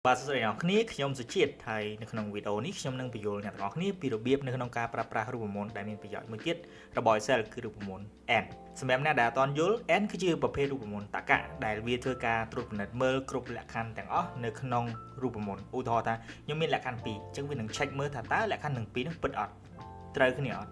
បាទសួស្តីអ្នកទាំងអស់គ្នាខ្ញុំសុជាតិហើយនៅក្នុងវីដេអូនេះខ្ញុំនឹងពន្យល់អ្នកទាំងអស់គ្នាពីរបៀបនៅក្នុងការប្រើប្រាស់រូបមន្តដែលមានប្រយោជន៍មួយទៀតរបស់ Excel គឺរូបមន្ត AND សម្រាប់អ្នកដែលអត់ទាន់យល់ AND គឺជាប្រភេទរូបមន្តតក្កៈដែលវាធ្វើការត្រួតពិនិត្យមើលគ្រប់លក្ខខណ្ឌទាំងអស់នៅក្នុងរូបមន្តឧទាហរណ៍ថាខ្ញុំមានលក្ខខណ្ឌ2អញ្ចឹងវានឹង check មើលថាតើលក្ខខណ្ឌទាំងពីរនឹងពិតអត់ត្រូវគ្នាអត់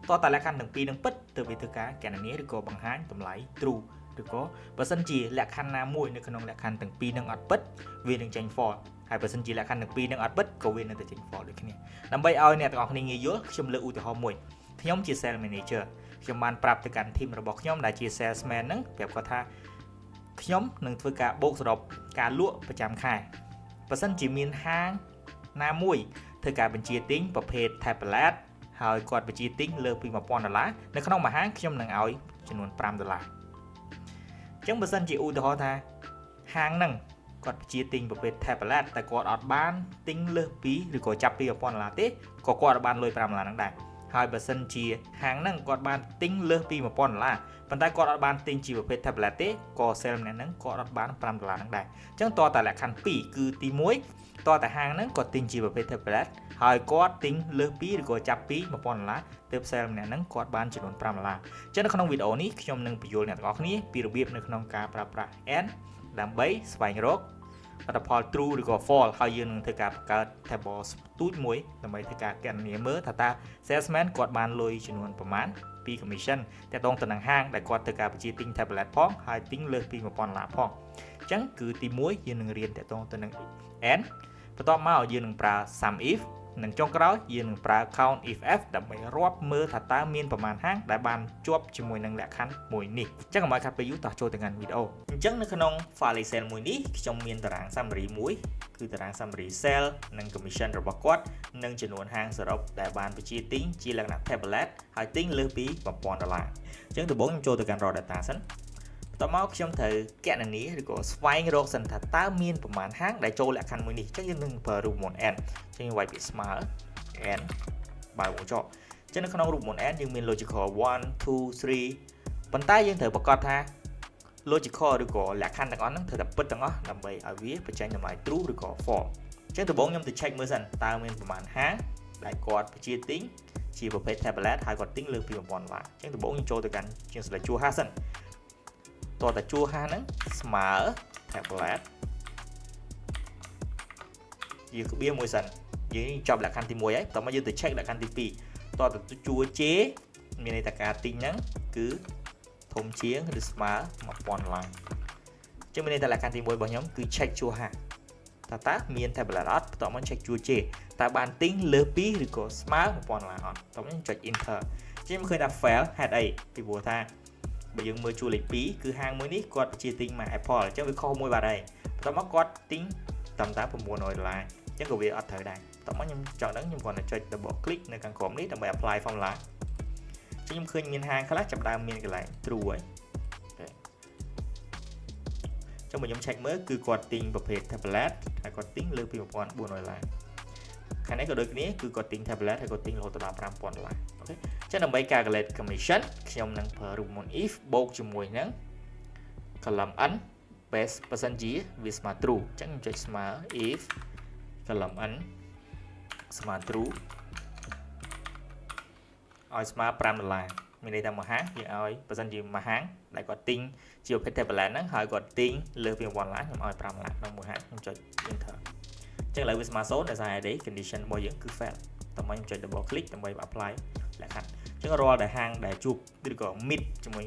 តោះតែលក្ខខណ្ឌទាំងពីរនឹងពិតទើបវាធ្វើការគណនាឬក៏បង្ហាញតម្លៃ true ឬក៏បើសិនជាលក្ខខណ្ឌណាមួយនៅក្នុងលក្ខខណ្ឌទាំងពីរនឹងអត់ពិតវានឹងចេញ false ហើយបើសិនជាលក្ខខណ្ឌទាំងពីរនឹងអត់ពិតក៏វានៅតែចេញ false ដូចគ្នាដើម្បីឲ្យអ្នកទាំងអស់គ្នាងាយយល់ខ្ញុំលើកឧទាហរណ៍មួយខ្ញុំជា sales manager ខ្ញុំបានប្រាប់ទៅកាន់ team របស់ខ្ញុំដែលជា salesman ហ្នឹងប្រាប់គាត់ថាខ្ញុំនឹងធ្វើការបូកសរុបការលក់ប្រចាំខែបើសិនជាមានហាងណាមួយធ្វើការបញ្ជាទិញប្រភេទ tablet ហើយគាត់បញ្ជាទិញលើសពី1000ដុល្លារនៅក្នុងមួយហាងខ្ញុំនឹងឲ្យចំនួន5ដុល្លារអញ្ចឹងបើសិនជាឧទាហរណ៍ថាហាងហ្នឹងគាត់បញ្ជាទិញប្រភេទ tablet តែគាត់អត់បានទិញលើសពីឬក៏ចាប់ពី1000ដុល្លារទេក៏គាត់អត់បានលុយ5ដុល្លារហ្នឹងដែរហើយបើសិនជាហាងហ្នឹងគាត់បានទិញលើសពី1000ដុល្លារប៉ុន្តែគាត់អត់បានទិញជាប្រភេទ tablet ទេក៏ sale ម្នាក់ហ្នឹងគាត់អត់បាន5ដុល្លារហ្នឹងដែរអញ្ចឹងតើតែលក្ខខណ្ឌ2គឺទី1តើតែហាងហ្នឹងគាត់ទិញជាប្រភេទ tablet ហើយគាត់ទិញលើសពីឬក៏ចាប់ពី1000ដុល្លារទើប sale ម្នាក់ហ្នឹងគាត់បានចំនួន5ដុល្លារអញ្ចឹងនៅក្នុងវីដេអូនេះខ្ញុំនឹងពន្យល់អ្នកទាំងអស់គ្នាពីរបៀបនៅក្នុងការប្រើប្រាស់ AND ដើម្បីស្វែងរកលទ្ធផល true ឬក៏ false ហើយយើងនឹងធ្វើការបង្កើត table ទូចមួយដើម្បីធ្វើការគណនាមើលថាតើ salesman គាត់បានលុយចំនួនប្រមាណពី commission តាក់ទងទៅនឹងហាងដែលគាត់ធ្វើការបញ្ជាទិញ tablet ផងហើយទិញលើសពី1000ដុល្លារផងអញ្ចឹងគឺទី1យើងនឹងរៀនតាក់ទងទៅនឹង AND បន្ទាប់មកយើងនឹងប្រើ sum if និងចុងក្រោយយើងនឹងប្រើ count if f ដើម្បីរាប់មើលថាតើមានប្រមាណហាងដែលបានជាប់ជាមួយនឹងលក្ខខណ្ឌមួយនេះអញ្ចឹងកុំឲ្យខាត់ពេលយូរតោះចូលទៅកាន់វីដេអូអញ្ចឹងនៅក្នុង file Excel មួយនេះខ្ញុំមានតារាង summary មួយគឺតារាង summary sale និង commission របស់គាត់និងចំនួនហាងសរុបដែលបានបញ្ជាទិញជាលក្ខណៈ tablet ហើយទិញលើសពី1000ដុល្លារអញ្ចឹងដំបូងខ្ញុំចូលទៅកាន់ raw data សិនបន្ទាប់មកខ្ញុំត្រូវគណនាឬក៏ស្វែងរកសិនថាតើមានប្រមាណហាងដែលចូលលក្ខខណ្ឌមួយនេះអញ្ចឹងយើងនឹងប្រើរូបមន្ត AND អញ្ចឹងយើងវាយពាក្យស្មើ AND បើកវង់ក្រចកអញ្ចឹងនៅក្នុងរូបមន្ត AND យើងមាន logical 1 2 3ប៉ុន្តែយើងត្រូវប្រកាសថា logical ឬក៏លក្ខខណ្ឌទាំងអស់ហ្នឹងត្រូវតែពិតទាំងអស់ដើម្បីឲ្យវាបញ្ចេញតម្លៃ true ឬក៏ false អញ្ចឹងដំបូងខ្ញុំទៅ check មើលសិនតើមានប្រមាណហាងដែលគាត់បញ្ជាទិញជាប្រភេទ tablet ហើយគាត់ទិញលើសពី1000ដុល្លារអញ្ចឹងដំបូងខ្ញុំចូលទៅកាន់ជាង select ជួរ50សិនតើតើជួរ50ហ្នឹងស្មើ tablet យើងក្បៀសមួយសិនយើងចប់លក្ខខណ្ឌទី1ហើយតោះមកយើងទៅ check លក្ខខណ្ឌទី2តើតើជួរ J មានន័យថាការទិញហ្នឹងគឺធំជាងឬស្មើ1000ដុល្លារចឹងមានន័យថាលក្ខខណ្ឌទី1របស់ខ្ញុំគឺ check ជួរ50តើតើមាន tablet អត់បន្ទាប់មក check ជួរ J តើបានទិញលើសពីឬក៏ស្មើ1000ដុល្លារអត់តោះខ្ញុំចុច enter ចឹងខ្ញុំឃើញថា fail ហេតុអីពីព្រោះថាបើយើងមើលជួរលេខ2គឺហាងមួយនេះគាត់បញ្ជាទិញមក Apple អញ្ចឹងវាខុសមួយបាត់ហើយបន្ទាប់មកគាត់ទិញតាមតា900ដុល្លារអញ្ចឹងក៏វាអត់ត្រូវដែរបន្ទាប់មកខ្ញុំចង់ដឹងខ្ញុំគ្រាន់តែចុច double click នៅខាងក្រោមនេះដើម្បី apply formula ចឹងខ្ញុំឃើញមានហាងខ្លះចាប់ដើមមានកន្លែង true ហើយចឹងបើខ្ញុំ check មើលគឺគាត់ទិញប្រភេទ tablet ហើយគាត់ទិញលើសពី1400ដុល្លារខាងនេះក៏ដូចគ្នាគឺគាត់ទិញ tablet ហើយគាត់ទិញរហូតដល់5000ដុល្លារ OK ចឹងដើម្បី calculate commission ខ្ញុំនឹងប្រើរូបមន្ត if បូកជាមួយនឹង column n base បើសិនជាវាស្មើ true អញ្ចឹងខ្ញុំចុចស្មើ if column n ស្មើ true ឲ្យស្មើ5ដុល្លារមានន័យថាមួយហាងយើងឲ្យបើសិនជាមួយហាងដែលគាត់ទិញជាប្រភេទ tablet ហ្នឹងហើយគាត់ទិញលើសពី1ដុល្លារខ្ញុំឲ្យ5ដុល្លារក្នុងមួយហាងខ្ញុំចុច enter អញ្ចឹងឥឡូវវាស្មើ0ដោយសារអី condition របស់យើងគឺ fail តោះមកខ្ញុំចុច double click ដើម្បី apply លក្ខខណ្ឌអញ្ចឹងរាល់ដែលហាងដែលជួបឬក៏ meet ជាមួយ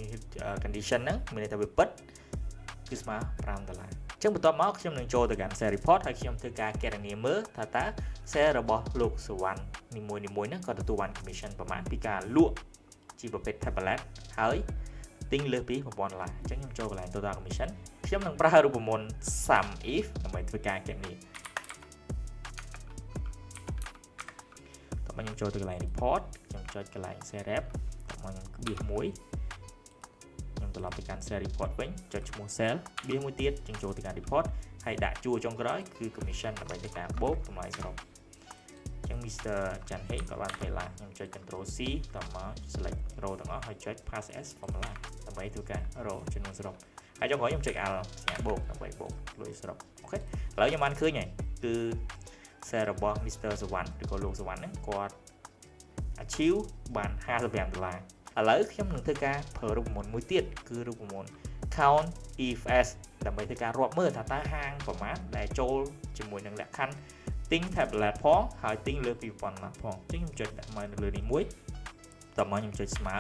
condition ហ្នឹងមានន័យថាវាពិតគឺស្មើ5ដុល្លារអញ្ចឹងបន្ទាប់មកខ្ញុំនឹងចូលទៅកាន់ sale report ហើយខ្ញុំធ្វើការគណនាមើលថាតើ sale របស់លោកសវណ្ណនីមួយៗហ្នឹងក៏ទទួលបាន commission ប្រមាណពីការលក់ជាប្រភេទ tablet ហើយទិញលើសពី1000ដុល្លារអញ្ចឹងខ្ញុំចូលកន្លែង total commission ខ្ញុំនឹងប្រើរូបមន្ត sum if ដើម្បីធ្វើការគណនាតោះមកខ្ញុំចូលទៅកន្លែង report ខ្ញុំចុចកន្លែង sale rep តោះមកខ្ញុំក្បៀសមួយខ្ញុំត្រឡប់ទៅកាន់ sale report វិញចុចឈ្មោះ sale បៀសមួយទៀតចឹងចូលទៅកាន់ report ហើយដាក់ជួរចុងក្រោយគឺ commission ដើម្បីធ្វើការបូកតម្លៃសរុបចឹង Mr. ច័ន្ទហេងក៏បានពេលឡាខ្ញុំចុច Control C តមក select row ទាំងអស់ហើយចុច paste as formula ដើម្បីធ្វើការរកចំនួនសរុបហើយចុងក្រោយខ្ញុំចុច Alt សញ្ញាបូកដើម្បីបូកលុយសរុប OK ឥឡូវខ្ញុំបានឃើញហើយ គឺ sale របស់ Mr. សវណ្ណឬក៏លោកសវណ្ណហ្នឹងគាត់ achieve បាន55ដុល្លារឥឡូវខ្ញុំនឹងធ្វើការប្រើរូបមន្តមួយទៀតគឺរូបមន្ត count ifs ដើម្បីធ្វើការរាប់មើលថាតើហាងប្រមាណដែលចូលជាមួយនឹងលក្ខខណ្ឌទិញ tablet ផងហើយទិញលើពី1000ដុល្លារផងអញ្ចឹងខ្ញុំចុចដាក់មកនៅលើនេះមួយតមកខ្ញុំចុចស្មើ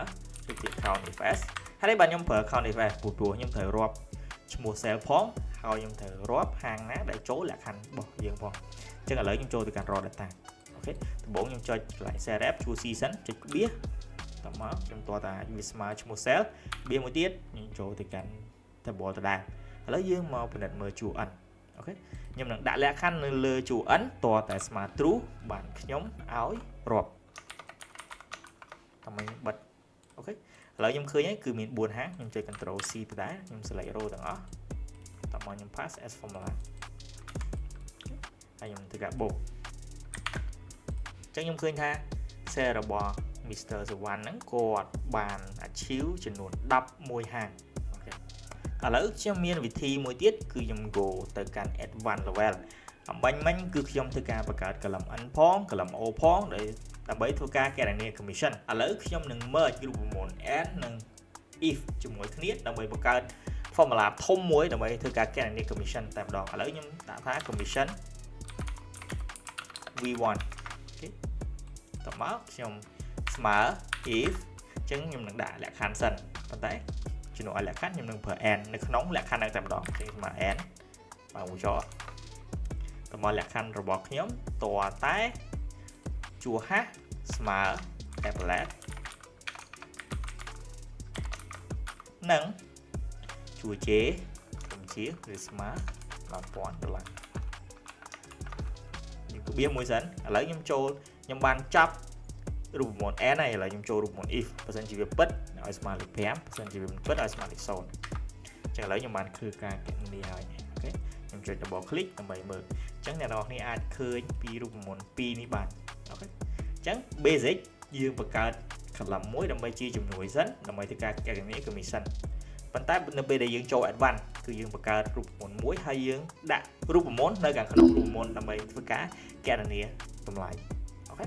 ចុចពាក្យ count ifs ហើយបាទខ្ញុំប្រើ count ifs ព្រោះខ្ញុំត្រូវរាប់ឈ្មោះ sale ផងហើយខ្ញុំត្រូវរាប់ហាងណាដែលចូលលក្ខខណ្ឌរបស់យើងផងអញ្ចឹងឥឡូវខ្ញុំចូលទៅកាន់ raw data។ OK ដំបូងខ្ញុំចុចកន្លែង cell ref ជួ season ចុចក្បៀសតមកខ្ញុំតតាវាស្មើឈ្មោះ cell ក្បៀសមួយទៀតខ្ញុំចូលទៅកាន់ table ដដែលឥឡូវយើងមកពិនិត្យមើលជួរ n។ OK ខ្ញុំនឹងដាក់លក្ខខណ្ឌនៅលើជួរ n តតែស្មើ true បានខ្ញុំឲ្យរាប់តមកបិទ។ OK ឥឡូវខ្ញុំឃើញហើយគឺមាន4ហាងខ្ញុំចុច control C ដដែលខ្ញុំ select row ទាំងអស់តមកខ្ញុំ paste as formula ហើយខ្ញុំធ្វើការបូកអញ្ចឹងខ្ញុំឃើញថា sale របស់ Mr. សវណ្ណហ្នឹងគាត់បាន achieve ចំនួន11ហាង។ OK ឥឡូវខ្ញុំមានវិធីមួយទៀតគឺខ្ញុំ go ទៅកាន់ advanced level។ អម្បាញ់មិញគឺខ្ញុំធ្វើការបង្កើត column N ផង column O ផងដែលដើម្បីធ្វើការគណនា commission។ ឥឡូវខ្ញុំនឹង merge រូបមន្ត AND និង if ជាមួយគ្នាដើម្បីបង្កើត formula ធំមួយដើម្បីធ្វើការគណនា commission តែម្ដងឥឡូវខ្ញុំដាក់ថា commission v1។ OK តមកខ្ញុំស្មើ if អញ្ចឹងខ្ញុំនឹងដាក់លក្ខខណ្ឌសិនប៉ុន្តែជំនួសឲ្យលក្ខខណ្ឌខ្ញុំនឹងប្រើ AND នៅក្នុងលក្ខខណ្ឌហ្នឹងតែម្ដងអញ្ចឹងស្មើ AND បើមួយចោតមកលក្ខខណ្ឌរបស់ខ្ញុំតតែជួរ H ស្មើ tablet និងជួរ J ធំជាងឬស្មើ1000ដុល្លារខ្ញុំក្បៀសមួយសិនឥឡូវខ្ញុំចូលខ្ញុំបានចាប់រូបមន្ត AND ហើយឥឡូវខ្ញុំចូលរូបមន្ត if បើសិនជាវាពិតឲ្យស្មើលេខ5បើសិនជាវាមិនពិតឲ្យស្មើលេខ0អញ្ចឹងឥឡូវខ្ញុំបានធ្វើការគណនាហើយ។ OK ខ្ញុំចុច double click ដើម្បីមើលអញ្ចឹងអ្នកនរគ្នាអាចឃើញពីរូបមន្តពីរនេះបាន។ OK អញ្ចឹង basic យើងបង្កើត column មួយដើម្បីជាជំនួយសិនដើម្បីធ្វើការគណនា commission ប៉ុន្តែនៅពេលដែលយើងចូល advance គឺយើងបង្កើតរូបមន្តមួយហើយយើងដាក់រូបមន្តនៅខាងក្នុងរូបមន្តដើម្បីធ្វើការគណនាតម្លៃ។ OK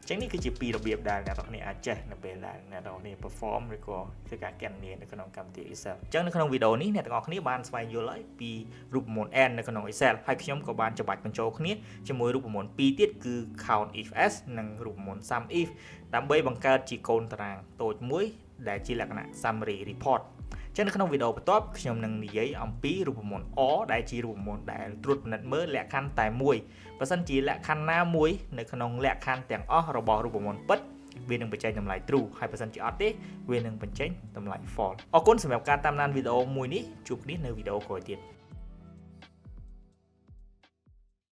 ចឹងនេះគឺជាពីររបៀបដែលអ្នកនរគ្នាអាចចេះនៅពេលដែលអ្នកនរគ្នា perform ឬក៏ធ្វើការគណនានៅក្នុងកម្មវិធី Excel។ អញ្ចឹងនៅក្នុងវីដេអូនេះអ្នកទាំងអស់គ្នាបានស្វែងយល់ហើយពីរូបមន្ត AND នៅក្នុង Excel ហើយខ្ញុំក៏បានច្បាច់បញ្ចូលគ្នាជាមួយរូបមន្តពីរទៀតគឺ count ifs និងរូបមន្ត sum if ដើម្បីបង្កើតជាកូនតារាងតូចមួយដែលជាលក្ខណៈ summary report។ ចឹងនៅក្នុងវីដេអូបន្ទាប់ខ្ញុំនឹងនិយាយអំពីរូបមន្ត OR ដែលជារូបមន្តដែលត្រួតពិនិត្យមើលលក្ខខណ្ឌតែមួយបើសិនជាលក្ខខណ្ឌណាមួយនៅក្នុងលក្ខខណ្ឌទាំងអស់របស់រូបមន្តពិតវានឹងបញ្ចេញតម្លៃ true ហើយបើសិនជាអត់ទេវានឹងបញ្ចេញតម្លៃ false។ អរគុណសម្រាប់ការតាមដានវីដេអូមួយនេះជួបគ្នានៅវីដេអូក្រោយទៀត។